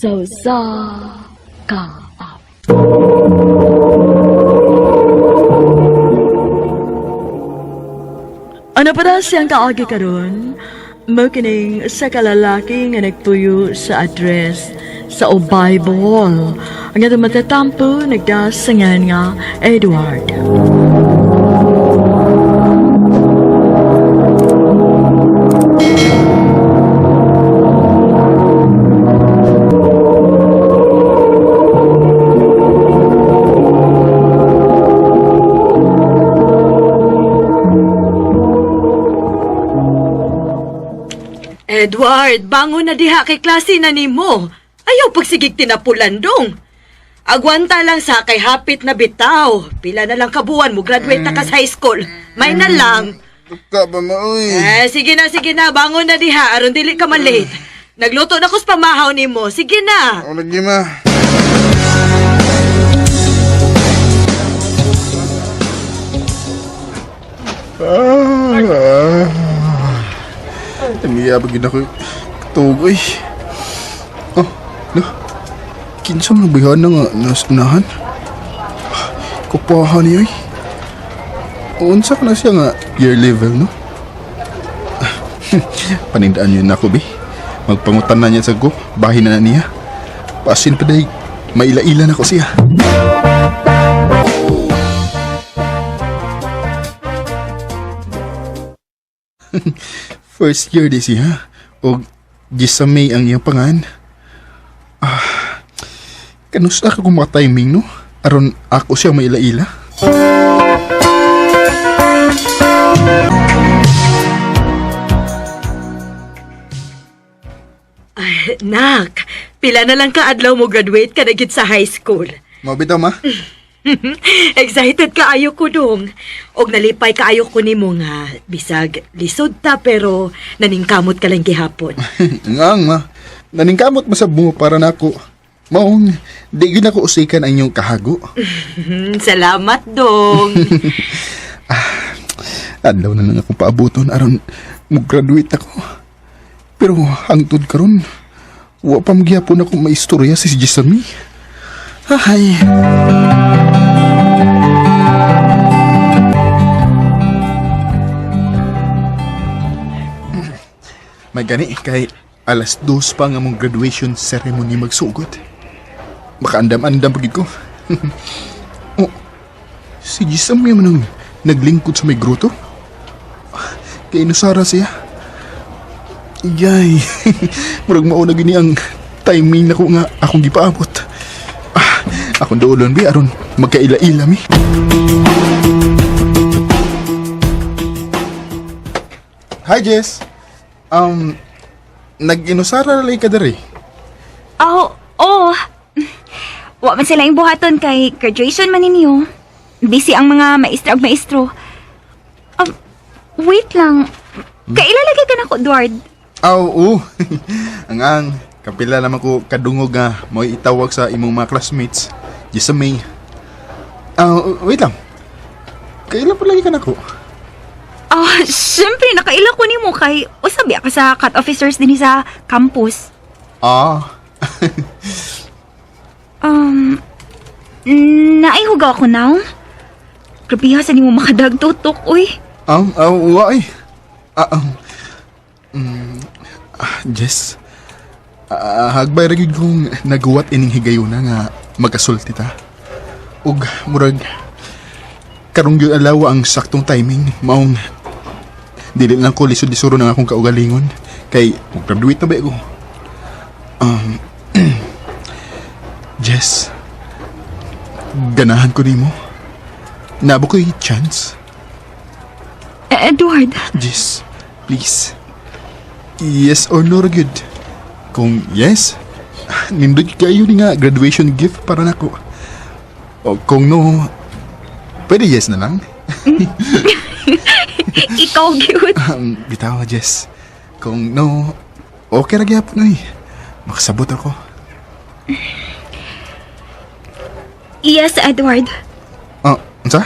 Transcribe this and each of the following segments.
Sa usa ka awit. Ano pa na siyang kaagi karon? Mao kining sa kalalaki nga nagpuyo sa address sa Ubay, Bohol. Ang atong matatampo nagdasangan nga Edward. Edward, bangon na diha kay klase na nimo. Ayaw pagsigig tinapulan dong. Agwanta lang sa kay hapit na bitaw. Pila na lang kabuan mo graduate na ka sa high school. May na lang. Ka ba ma, uy? Eh, sige na, sige na. Bangon na diha. Aron dili ka malate. Nagluto na ko sa pamahaw nimo. Sige na. Ako lagi ma. Ah, Tamiya pa gid ako tugoy. Oh, no. Kinsa man ang na nga nas unahan? Kupahan niya oy. Unsa ka na siya nga year level, no? Panindaan yun ako, bi. Magpangutan na niya sa ko. Bahin na na niya. Pasin pa dahil maila-ila na ko siya. First year di siya. O gisamay ang iyang pangan. Ah, kanusta ka kung timing no? Aron ako siya maila-ila. Ay, nak, pila na lang ka adlaw mo graduate ka na gid sa high school. Mabitaw ma? Excited ka ayo ko dong. Og nalipay ka ayo ko nimo nga bisag lisod ta pero naningkamot ka lang gihapon. Ngang ma. Naningkamot masab mo para nako. Maong, di gyud nako usikan ang inyong kahago. Salamat dong. Adlaw na lang ako paabuton aron mo-graduate ako. Pero hangtod karon, wa pa magyapon ako maistorya si Jessamine. Ay. May gani kay 2:00 pa nga mong graduation ceremony magsugod. Makaandam-andam pagid ko. Oh, si Jessamine man ang naglingkod sa may groto. Kay inusara siya. Yay. Murag mao na gini ang timing nako nga akong gipaabot. Ah, akong duolon bi aron magkaila-ila mi. Hi Jess. Um nag-inusara lay ka diri. Oh, oh. Wa man sila yung buhaton kay graduation man ninyo. Busy ang mga maestra ug maestro. Wait lang. Kailalagay ka na ko, Edward. Aw, oo. Ang kapila naman ko kadungog nga mo'y itawag sa imong mga classmates. Jess May. Ah, wait lang. Kailan pa lagi ka nako? Ah, syempre nakaila ko nimo kay usabi ka sa cut officers dinhi sa campus. Ah. Um, naihugaw ako now. Grabe ha, sa nimo makadagtutok, uy. Wa eh. Ah, Jess. Hagbay ra gyud kong naguwat ining higayuna nga magkasulti ta. Ug murag karong gyud adlaw ang saktong timing maong dili lang ko lisod-lisuro ng akong kaugalingon kay mag-graduate na ba ko. Um, Jess, ganahan ko nimo. Nabo ko'y chance. Eh, Edward, Jess, please. Yes or no ra gyud. Kung yes, nindot kayo ni nga graduation gift para nako. O kung no, pwede yes na lang. ikaw gyud. Bitaw, Jess. Kung no, okay ra gyapon oy. Makasabot ako. Yes, Edward. Ah, unsa?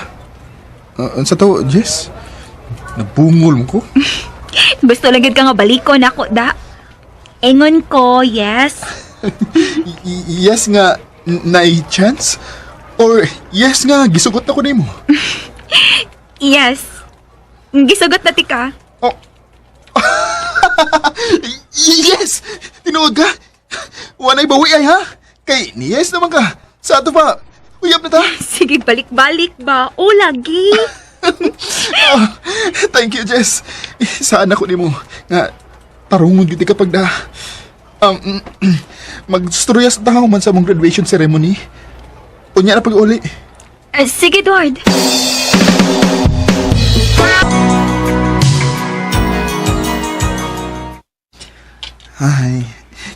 Ah, unsa to, Jess? Nabungol mo ko? Gusto lang gyud ka nga balikon ako da. Ingon ko, yes. Yes nga naay chance? Or yes nga gisugot na ko nimo? Yes. Gisugot na tika. Oh. Yes! Tinuod ka? Wanay bawi ay ha? Kay ni yes naman ka. Sa ato pa, uyab na ta. Sige, balik-balik ba? O, lagi. Ah, thank you, Jess. Saan ako nimo nga tarungon gyud ka pagda. Um, Magstorya sa tahaw man sa mong graduation ceremony. Unya na pag-uli. Sige, Edward. Ay,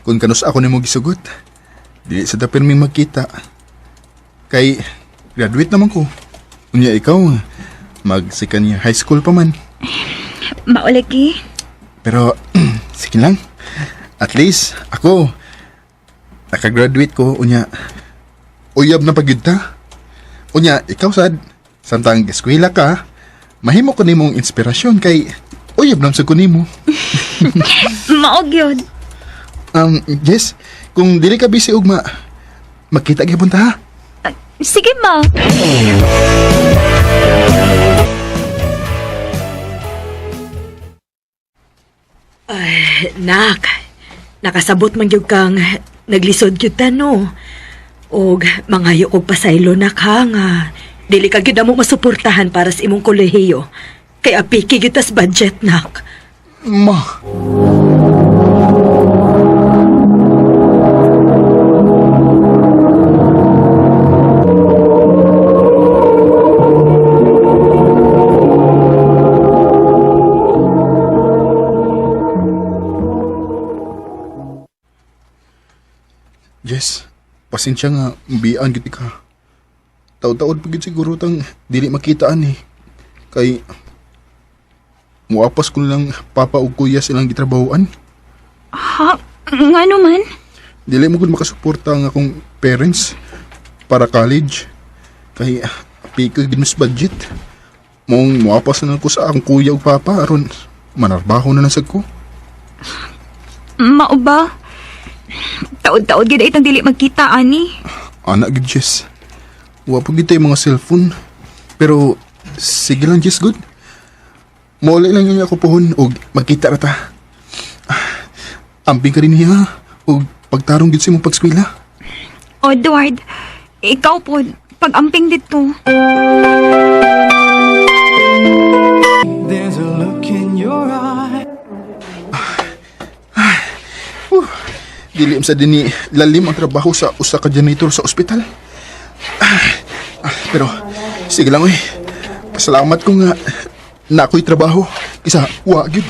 kung kanus ako nimo gisugot, dili sa ta pirming magkita. Kay graduate naman ko. Unya ikaw, mag second year high school pa man. Maulagi. Pero sige lang. At least ako nakagraduate ko unya uyab na pagyud ta. Unya ikaw sad samtang eskwela ka, mahimo ko nimong inspirasyon kay uyab lang sa ko nimo. Maog yun. Jess, kung dili ka busy ugma, magkita gyapon ta ha. Sige, ma. Nak, nakasabot man gyud kang naglisod gyud ta no. Og mangayo kog pasaylo nak ha nga dili ka gyud mo masuportahan para sa imong kolehiyo. Kay apiki gyud tas budget nak. Ma. Jess, pasensya nga, bian gid ka. Taod-taod pa gid siguro tang dili makitaan eh. Kay muapas ko lang papa ug kuya silang gitrabahoan. Ha? Nga naman? Dili mo gud makasuporta ang akong parents para college. Kay pika gid mas budget. Mong muapas na lang ko sa akong kuya ug papa aron manarbaho na lang sad ko. Mao ba? Taod-taod gid itang dili magkita, ani. Ana gid Jess. Wa pa gid tay mga cellphone. Pero sige lang Jess good. Mauli lang yun ako pohon og magkita ra ta. Amping ka rin niya og pagtarong gid sa imong pagskwela. O, Edward, ikaw po, pag-amping dito. There's a look in your eye. Dili sa dinhi lalim ang trabaho sa usa ka janitor sa ospital. Pero sige lang oy. Pasalamat ko nga na ako'y trabaho kaysa wa gyud.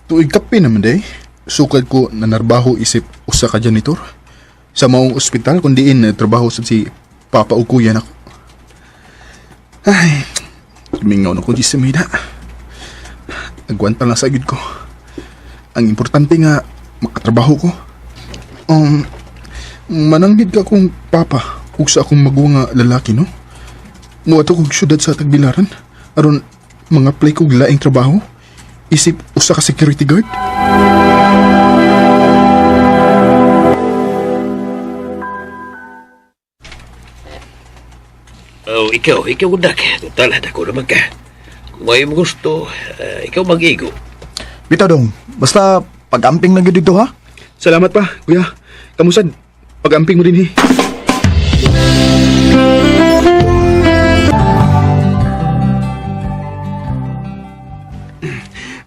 Tuig kape naman day. Sukad ko nanarbaho isip usa ka janitor sa maong ospital kun diin trabaho sab si papa ug kuya nako. Ay, mingaw na ko di sa mida. Agwanta lang sa gid ko. Ang importante nga makatrabaho ko. Um, Mananggid ka kong papa ug sa akong maguwang nga lalaki no. Muadto kog syudad sa Tagbilaran aron mga play kog laing trabaho isip usa ka security guard. Oh, ikaw udak. Total, dako naman ka. Kung ayaw mo gusto, ikaw mag-igo. Bitaw dong, basta pag-amping lang gyud dito ha. Salamat pa, kuya. Kamusad, pag-amping mo din eh.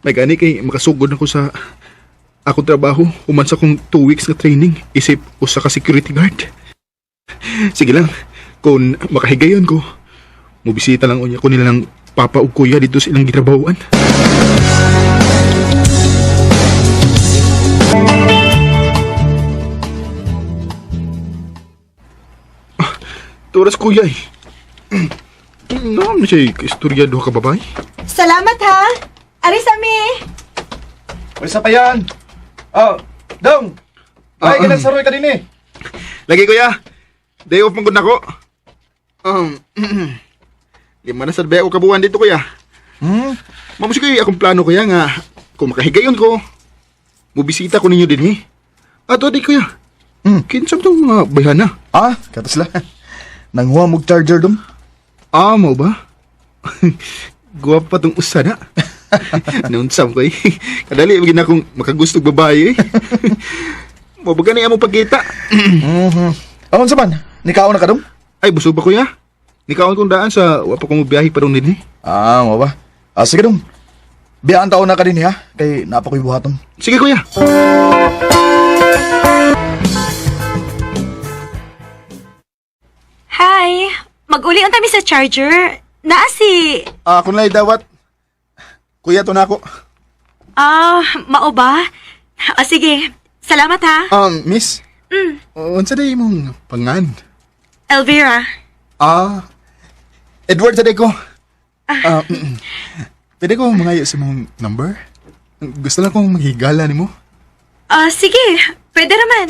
May gani kay makasugod na ko sa akong trabaho. Human sa akong 2 weeks na training. Isip usa ka security guard. Sige lang, kung makahigayon ko, mubisita lang unya ko nila ng papa ug kuya dito sa ilang gitrabahoan. Turas kuya eh. Naam siya istorya duha ka babay. Salamat ha. Aris ami. Wala pa yan. Oh, dong. Ah, Ay, uh, saroy ka din eh. Lagi kuya. Day off man gud nako. Um, Lima na sad ba ako kabuan dito, kuya. Mamusik kayo akong plano, kuya, nga kung makahigayon ko, mubisita ko ninyo din, eh. Ato di, kuya. Kinsa tong mga bayhana? Ah, kato sila. Nanghuwa mog charger dong. Ah, mo ba? Guwapa tong usa na. Naunsam ko eh. Kadali, magin akong makagustog babae eh. Mabaga na mo pagkita. Aon sa man? Nikaon na ka dong? Ay, busog ba kuya? Nikaon kong daan sa wapa kong biyahe pa rin din eh. Ah, mo ba? Ah, sige dong. Biyaan taon na ka din ha, kay napakoy buhaton. Sige kuya. Hi! Mag-uli unta mi sa charger. Naa si... Ah, kun lay dawat. Kuya to na ako. Ah, mao ba? Ah, sige. Salamat ha. Miss. Unsa day imong pangan? Elvira. Ah, Edward sa day ko. Ah, Pwede ko mangayo sa mong number? Gusto lang kong maghigala nimo. Ah, sige. Pwede naman.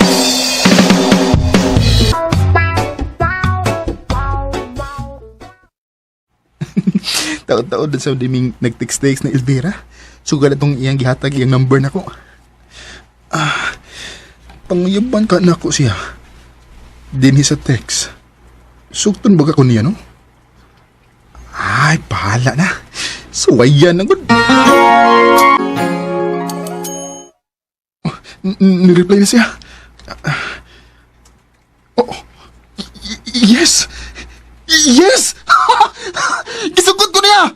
Taon-taon din sa diming nag-text-text na Elvira. Sugal itong iyang gihatag iyang number nako. Ah, panguyaban ka nako siya. Dinhi sa text. Sugton baga ko niya, no? Ay, bahala na. Suwayan na gud. Oh, nireply na siya. Oh, yes! Yes! Gisugod ko niya!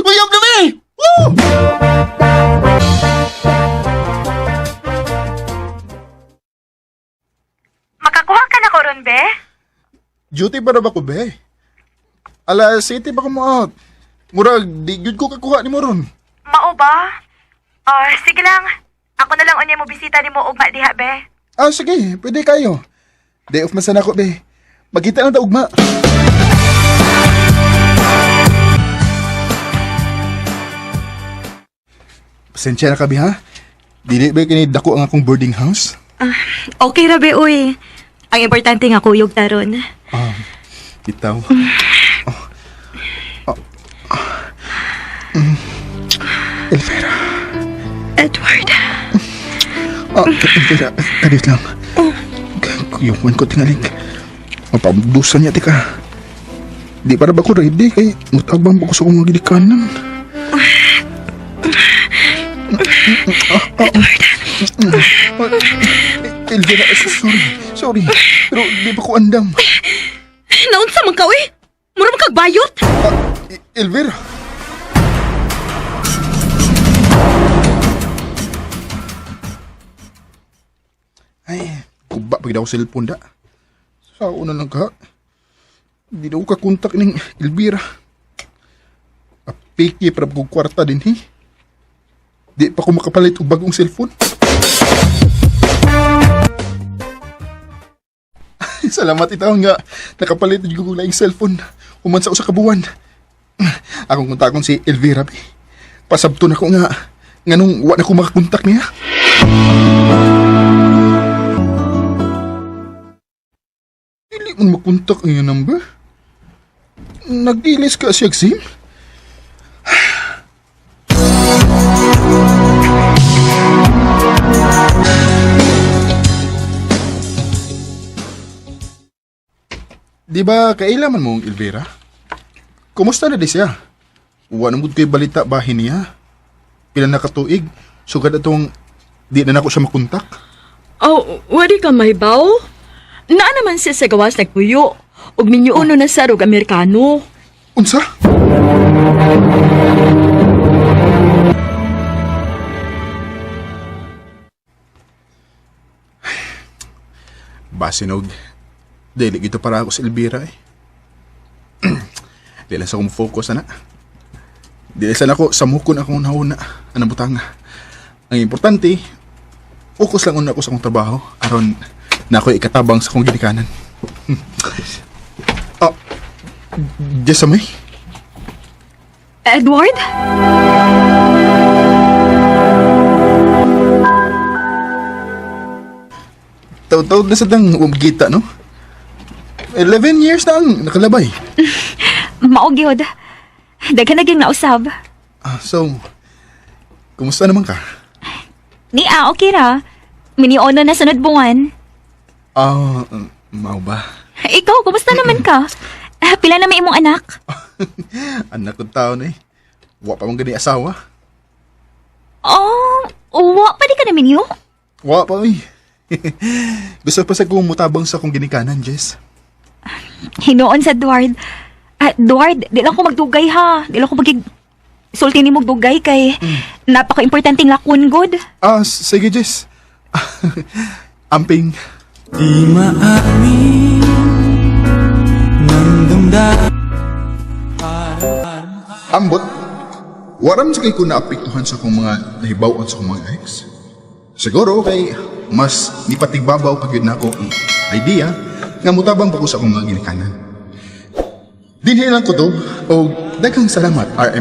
Uyab na mi! Woo! Makakuha ka na ko ron, be? Duty pa na ba ko, be? Ala, city ba ko mo out? Murag, di gyud ko kakuha ni mo ron. Mao ba? Ah, sige lang. Ako na lang unya mo bisita nimo ugma diha, be. Ah, sige, pwede kayo. Day off man sana ko, be. Magkita lang ta ugma. Pasensya na kabi, ha? Dili ba kini dako ang akong boarding house? Okay ra be, uy. Ang importante nga kuyog taron. Ah, bitaw. Oh. Oh. Mm. Elvira. Edward. Ah, Elvira, kadit lang. Kuyuman ko tingalik. Mapamdusan niya, tika. Di para ba ko ready kay mutabang ba ko sa akong mga gilikanan? Edward. Elvira, sorry. Sorry. Pero di pa ko andam. Naunsa man ka, uy? Mura man kag bayot. Ah, Elvira. Ay, kuba pag daw cellphone da. Sa una lang ka. Di daw ka kontak ning Elvira. Apiki para kong kwarta din he. Di pa ko makapalit og bagong cellphone. Salamat itaw nga nakapalit jud ko laing cellphone human sa usa ka buwan. Akong kontakon si Elvira be. Pasabto na ko nga nganong wa na ko makakontak niya. Dili man makontak ang iyang number. Nag-ilis ka siya SIM? Di ba kailaman mong Elvira? Kumusta na di siya? Wa na mo'd ko'y balita bahin niya. Pila na katuig, sugad atong di na nako siya makontak. Oh, wari ka mahibaw? Naa naman siya sa gawas nagpuyo. Ug minyuno na sa og Amerikano. Unsa? Basinog. Dili gito para ako sa Elvira eh. Dili sa akong focus ana. Dili sa nako samukon akong nauna anang butanga. Ang importante, focus lang una ako sa akong trabaho aron na ako'y ikatabang sa akong ginikanan. Ah, Jessamay? Edward? Taw-taw na sa dang umgita, no? 11 years na ang nakalabay. Mao gyud. Daghan na gyud nausab. Ah, so, kumusta naman ka? Ni ah, okay ra. Miniono na sunod buwan. Ah, mao ba? Ikaw, kumusta naman ka? Ah, pila na may imong anak? Anak kong tao na eh. Wa pa man gani asawa. Oh, wa pa di ka na minyo? Wa pa oy. Gusto pa sa kong mutabang sa akong ginikanan, Jess. Hinuon sa Duard. Ah, Duard, di lang ko magdugay ha. Di lang ko magig sulti nimo dugay kay napaka-importanting lakon good. Ah, sige, Jess. Amping. Di maamin ng damdamin. Ambot, waram sa kay ko naapektuhan sa akong mga nahibawan sa akong mga ex. Siguro kay mas nipatigbabaw pa gyud nako ang idea nga mutabang pa ko sa akong mga ginikanan. Dinhi lang ko to og daghang salamat, RM.